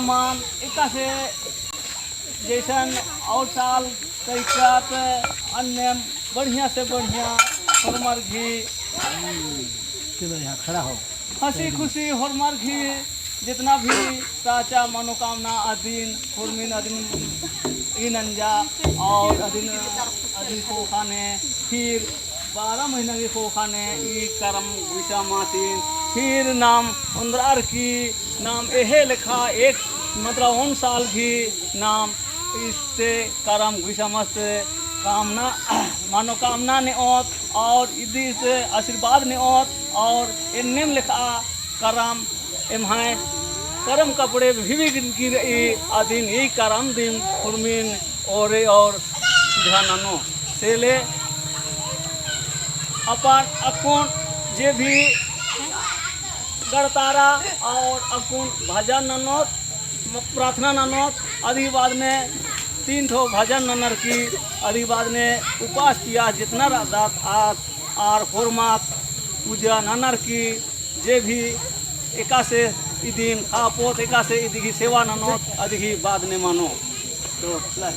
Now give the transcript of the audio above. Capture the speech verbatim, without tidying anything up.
मान एकासे जैसन और साल तैकात अन्नेम बढ़िया से बढ़िया होरमर गही चलो यहाँ खड़ा हो। हँसी खुशी होरमर गही जितना भी साचा मनोकामना अदिन, होरमिन अदिन ई नंजा और अदिन, अदिन ख़ोख़ा ने फिर बारह महीना गही ख़ोख़ा ने ई करम गुइसा मासिन फिर नाम ओन्द्रअर की नाम एहे लेखा एक मतलब ओन साल गही नाम इस्ते करम गुइसा मस्त कामना मनोकामना नेओत और इदिस आशीर्वाद नेओत और एन्नेम लेखा करम एम्है करम कपड़े भी भी गिन की रई अदिन ई करम दिम होरमिन ओरे और सीधा ननो। सेले अपन अक्कुन जे भी गड़तारा और अक्कुन भजन ननोत, प्रार्थना ननोत, अदी बाद में तीन ठो भजन ननर की, अदी बाद में उपास पियास जितना रअदत आत आर होरमात पूजा ननर की, जे भी एकासे इदिन खापोत, एकासे इदी गही सेवा ननोत, अदी गही बाद में मनो। तो, ले।